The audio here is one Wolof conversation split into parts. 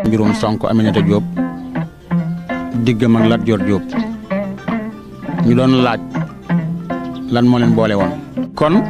mbirum Sonko Aminata Diop diggam ak Lat Dior Diop ñu doon laaj lan moo leen boole woon. kon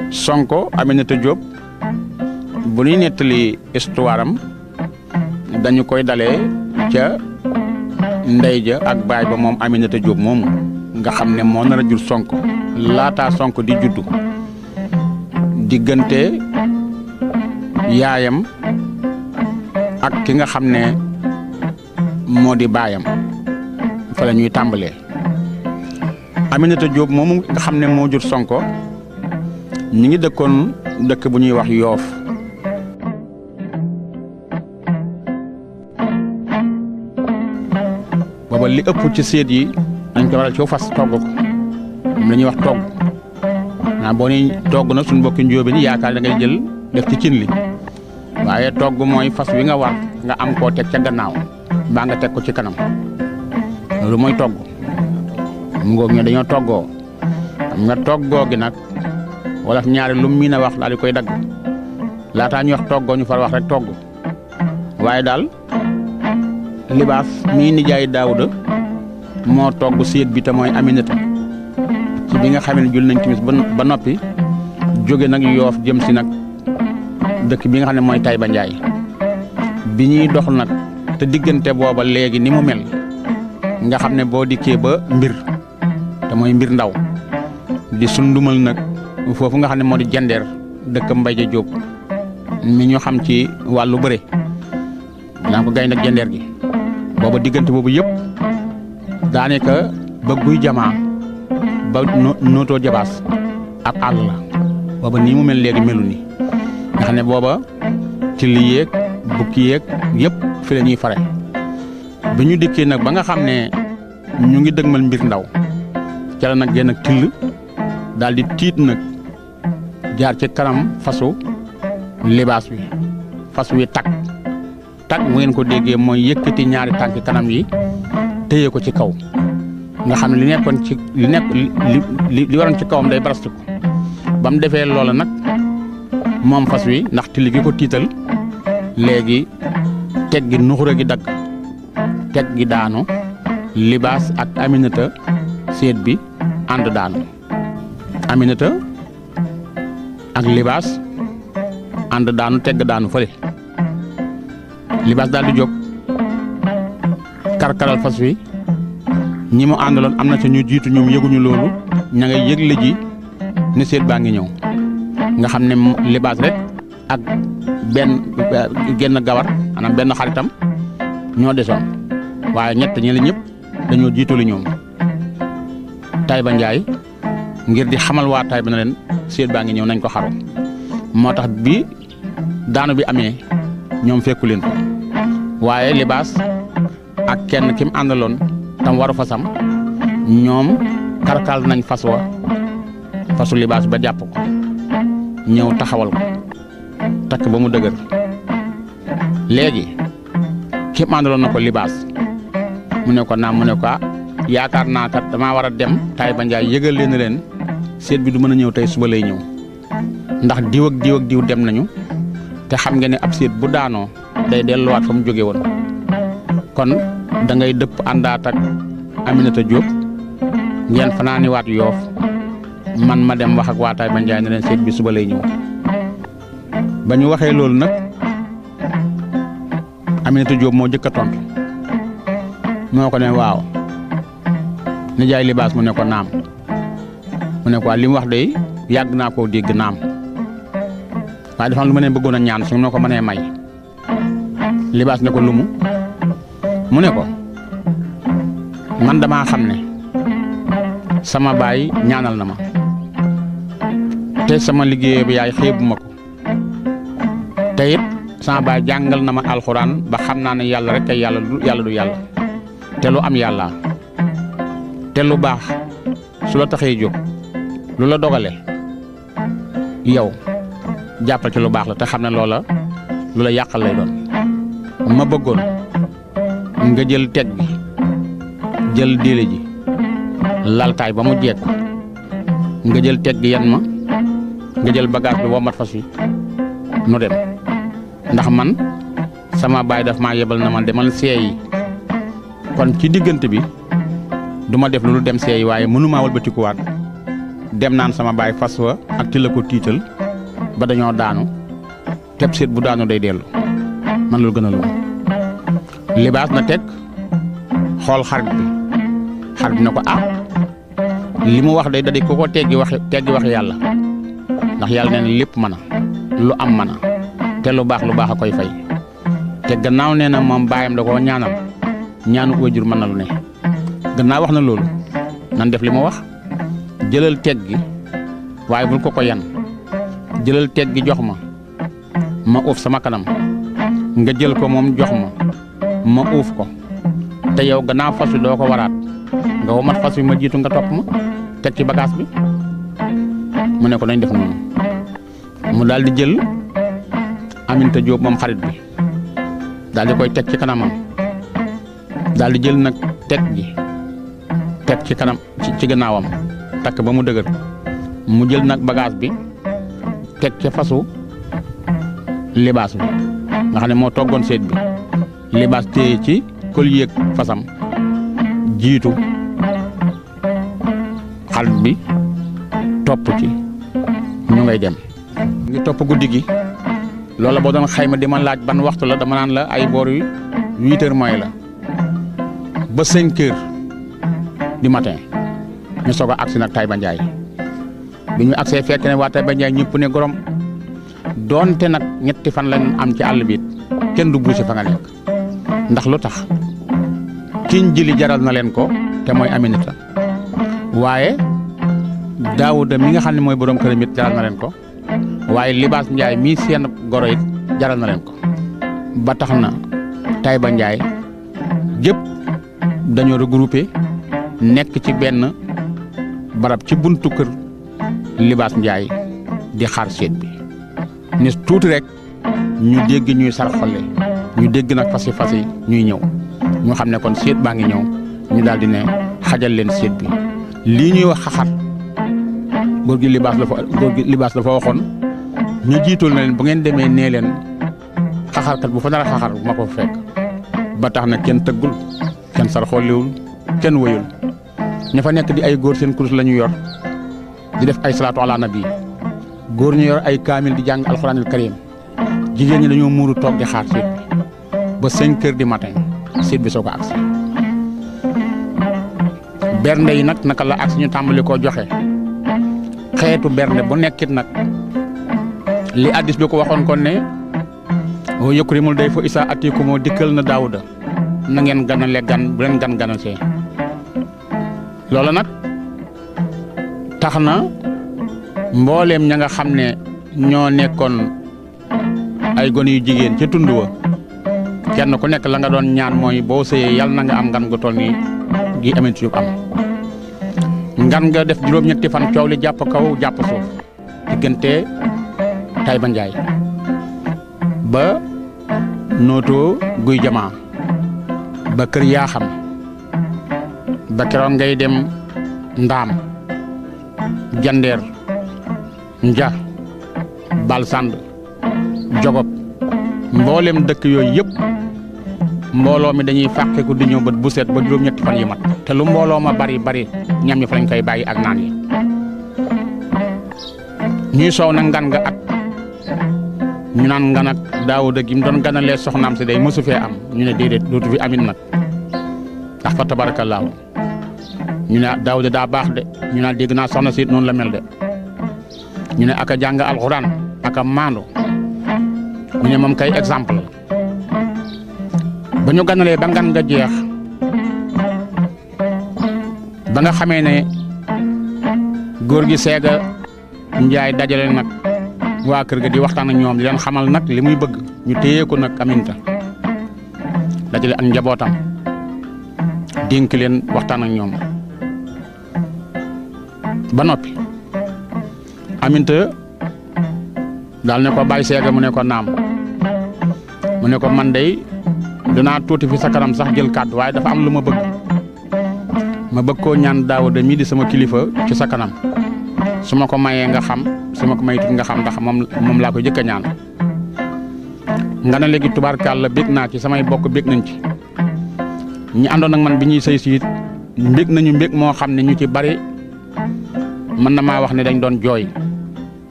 Sonko Aminata Diop bu ñuy nettali histoire am dañu koy dalee ca ndey ja ak baay ba moom Aminata Diop moomu nga xam ne moo nar a jur Sonko laataa Sonko di juddu diggante yaayam ak ki nga xam ne moo di baayam fa la ñuy tàmbalee. Aminata Diop moomu nga xam ne moo jur Sonko ñi ngi dëkkoon dëkk bu ñuy wax Yoof booba li ëpp ci séet yi dañ ko waral ci fas togg ko moom la ñuy wax togg boo ni togg nag suñu mbokki njóobe ni yaakaar da ngay jël def ci cin li waaye togg mooy fas wi nga war nga am koo teg ca gannaaw baa nga teg ko ci kanam loolu mooy togg mu ngoog ñoo dañoo toggoo xam nga toggoo gi nag wala ñaari lu miin a wax daal di koy dagg laataa ñu wax toggoo ñu far wax rek togg waaye daal libaas mii nijaay Daawuda moo togg séet bi te mooy Aminata ci bi nga xam ne jul nañ timis ba noppi jóge nag Yoof jëm si nag dëkk bi nga xam ne mooy Tayba Njaay bi ñuy dox nag te diggante booba léegi ni mu mel nga xam ne boo dikkee ba mbir te mooy mbir ndaw di sundumal nag foofu nga xam ne moo di jandeer dëkk Mbay Ja Jóob mi ñu xam ci wàllu bëre daan ko gaynde ak jandeer gi booba diggante boobu yëpp daanaka ba guy jamaa ba nootoo jabaas ab àll la booba nii mu mel léegi melu ni nga xam ne booba till yéeg bukki yéeg yëpp fi la ñuy fare bi ñu dikkee nag ba nga xam ne ñu ngi dëgmal mbir ndaw ca la nag génn ak till daal di tiit nag jaar ci kanam fasu libaas wi fas wi tag mu ngeen ko déggee mooy yëkkati ñaari tànk kanam yi téye ko ci kaw nga xam ne li nekkoon ci li waroon ci kawam day barastiku ba mu defee loola nag moom fas wi ndax till gi ko tiital léegi teg gi nuxura gi dagg teg gi daanu libaas ak Aminata séet bi ànd daanu Aminata ak libaas ànd daanu tegg daanu fële libaas daal di jóg karkaral fas wi ñi mu àndaloon am na ca ñu jiitu ñoom yëguñu loolu ña ngay yëgle ji ne séet baa ngi ñëw nga xam ne libaas rek ak genn gawar maanaam benn xaritam ñoo desoon waaye ñett ñi la ñëpp dañoo jiituli ñoom Tayba Njaay ngir di xamal waa Tayba na leen séet baa ngi ñëw nañ ko xaru moo tax bi daanu bi amee ñoom fekku leen ko waaye libaas ak kenn ki mu àndaloon tam waru fasam ñoom karkal nañ fasu libaas ba jàpp ko ñëw taxawal ko takk ba mu dëgër léegi ki mu àndaloon na ko libaas mu ne ko naam mu ne ko yaakaar naa kat damaa war a dem Tayba Njaay yëgal leen leen séet bi du mën a ñëw tey suba lay ñëw ndax diw ak diw ak diw dem nañu te xam nga ne ab séet bu daanoo day delluwaat fa mu jóge woon kon da ngay dëpp àndaat ak Aminata Diop ngeen fanaaniwaat Yoof man ma dem wax ak waa Tayba Njaay ne leen séet bi suba lay ñëw ba ñu waxee loolu nag Aminata Diop moo jëkk a tontu moo ko ne waaw nijaay libaas mu ne ko naam mu ne ko li mu wax de yàgg naa koo dégg naam waaye dafa am lu ma ne bëggoon a ñaan su ma ko mënee may libaas ne ko lumu mu ne ko man damaa xam ne sama baay ñaanal na ma te sama liggéey bi yaay xeebu ma ko te it sama baay jàngal na ma alxuraan ba xam naa ne yàlla rek kay yàlla du yàlla te lu am yàlla te lu baax su la taxee jóg lu la dogale yow jàppal ci lu baax la te xam ne loola lu la yàqal lay doon ma bëggoon nga jël teg bi jël déele ji laltaay ba mu jeeg nga jël teg gi yan ma nga jël bagage bi womat fas wi nu dem ndax man sama baay daf maa yebal na ma demal seeyi kon ci diggante bi du ma def lu dem seeyi waaye mënumaa walbatikuwaat dem naan sama baay fas wa ak ti la ko tiital ba dañoo daanu teb seet bu daanu day dellu man loolu gën a lu libaas na teg xool xarit bi na ko li mu wax day dadi ku ko teggi wax yàlla ndax yàlla nee na lépp mën a lu am mën a te lu baax a koy fay te gannaaw nee na moom baayam da koo ñaanal ñaanu waajur mën na lu ne gannaaw wax na loolu nan def li mu wax jëlal teg gi waaye bul ko yan jëlal teg gi jox ma uuf sama kanam nga jël ko moom jox ma uuf ko te yow gannaaw fas wi doo ko waraat nga womat fas wi ma jiitu nga topp ma teg ci bagage bi mu ne ko nañ def noonu mu daal di jël Aminta Jóob moom xarit bi daal di koy teg ci kanamam daal di jël nag teg gi teg ci kanam ci gannaawam takk ba mu dëgër mu jël nag bagage bi teg ca fasu libaas bi nga xam ne moo toggoon seet bi libaas téye ci kol yéeg fasam jiitu xarit bi topp ci ñu ngay dem ngi topp guddi gi loola boo doon xayma di ma laaj ban waxtu la dama naan la ay boor yu 8 heures mooy la ba 5 heures du matin ñu soog a agsi nag Taïba Ndiaye bi ñu agsee fekk ne waa Taïba Ndiaye ñëpp ne gorom doonte nag ñetti fan lañ am ci àll bi kenn du buuse fa nga nekk ndax lu tax kiñ jili jaral na leen ko te mooy Aminata waaye Daawuda mi nga xam ne mooy borom këram it jaral na leen ko waaye Libaas Njaay mii seen goro it jaral na leen ko ba tax na Taïba Ndiaye gépp dañoo regroupé nekk ci benn barab ci buntu kër Libaas Njaay di xaar seet bi ne tuuti rek ñu dégg ñuy sar xolle ñu dégg nag fasi ñuy ñëw ñu xam ne kon seet baa ngi ñëw ñu daal di ne xajal leen seet bi lii ñuy wax xaxar góor gi libaas dafa waxoon ñu jiitul na leen bu ngeen demee nee leen xaxarkat bu fa nar a xaxar bu ma ko fekk ba tax na kenn tëggul kenn sar xollewul kenn wëyul ña fa nekk di ay góor seen kurus la ñu yor di def ay salaatu ala nabi góor ñu yor ay kaamil di jàng alxuraanil karim jigéen ñi dañoo muuru toog di xaar seet bi ba 5 heures du matin seet bi soo ko agsi bernde yi nag naka la agsi ñu tàmbali koo joxe xeetu bernde bu nekkit nag li addis bi ko waxoon kon ne o yukrimul day fa isa atikumoo dikkal na Daawuda na ngeen ganale gan bu leen ganal see loola nag tax na mbooleem ña nga xam ne ñoo nekkoon ay gone yu jigéen ca tund wa kenn ku nekk la nga doon ñaan mooy boo sëyee yàlla na nga am ngan gu toll nii gi Aminata Jóob am ngan nga def juróom-ñetti fan coow li jàpp kaw jàpp suuf diggante Taïba Ndiaye ba nootoo guy jamaa ba kër yaa xam ba keroog ngay dem ndaam jandeer nja bal sand jogob mboolem dëkk yooyu yëpp mbooloo mi dañuy fàqeeku di ñëw bët bu set ba juróom-ñetti fan yi mat te lu mbooloo ma bari ñam ñi fa lañ koy bàyyi ak naan yi ñuy soow nag ngan nga at ñu naan ngan ak Daawuda gi mu doon ganalee soxnaam si day mësu fee am ñu ne déedéet dootu fi amit nag ndax fa tabarakallaahu ñu ne Daawuda daa baax de ñu naan dégg naa soxna si noonu la mel de ñu ne aka jàng alxuraan aka maandu ñu ne moom kay exemple la ba ñu ganalee ba ngan nga jeex ba nga xamee ne góor gi Seega Njaay dajale nag waa kër ga di waxtaan ak ñoom di leen xamal nag li muy bëgg ñu téye ko nag Aminata dajale ak njabootam dénk leen waxtaan ak ñoom ba noppi Aminata daal ne ko bàyyi Seega mu ne ko naam mu ne ko man dey dinaa tuuti fi sa kanam sax jël kàddu waaye dafa am lu ma bëgg koo ñaan Daawuda mii di sama kilifa ci sa kanam su ma ko mayee nga xam su ma ko maytut nga xam ndax moom laa ko jëkk a ñaan nga ne léegi tubaarkàlla bég naa ci samay bokk bég nañ ci ñi àndoon ak man bi ñuy sëy si it mbég nañu mbég moo xam ne ñu ci bari mën na maa wax ne dañ doon jooy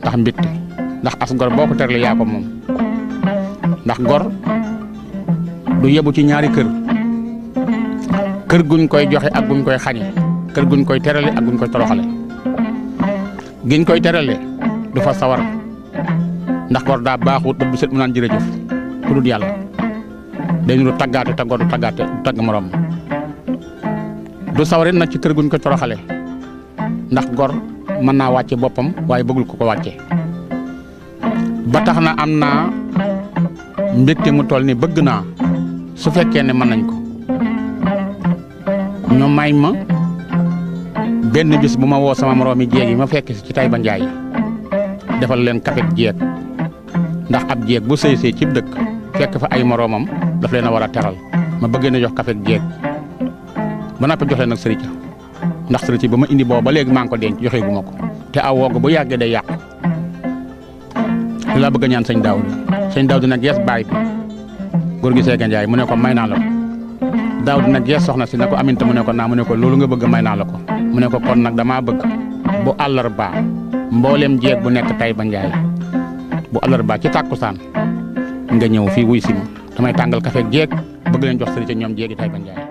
ndax mbégte ndax as gor boo ko terle yaa ko moom ndax gor du yebu ci ñaari kër guñ koy joxe ak guñ koy xañe kër guñ koy terale ak guñ koy toroxale giñ koy terale du fa sawar ndax gor daa baaxut ba bu set mu naan jërëjëf ku dul yàlla dañu du taggaate te gor du taggaate du tagg morom du sawarit nag ci kër guñ koy toroxale ndax gor mën naa wàcce boppam waaye bëggul ko wàcce ba tax na am naa mbégte mu toll ni bëgg naa su fekkee ne mën nañ ko ñu may ma benn bis bu ma woo sama moroomi jéeg yi ma fekk ci Taïba Ndiaye defal leen kafek jéeg ndax ab jéeg bu sëy cib dëkk fekk fa ay moroomam daf leen a war a teral ma bëggee na jox kafek jéeg ba noppi jox leen nag sëriñ ndax sëriñ ba ma indi boobu ba léegi maa ngi ko denc joxe gu ma ko te aw wogg bu yàggee day yàqu li laa bëgg a ñaan sëñ Daawdu nag gees baay bi góor gi Seega Njaay mu ne ko may naa la ko Daawdu nag gees soxna si ne ko Aminta mu ne ko naa mu ne ko loolu nga bëgg may naa la ko mu ne ko kon nag damaa bëgg bu àllarbaa mboolem jeeg bu nekk Taïba Njaay bu àllarbaa ci tàkkusaan nga ñëw fii wuy si ma damay tàngal kafe jeeg bëgg leen jox sëriñ ñoom jeegi Taïba Njaay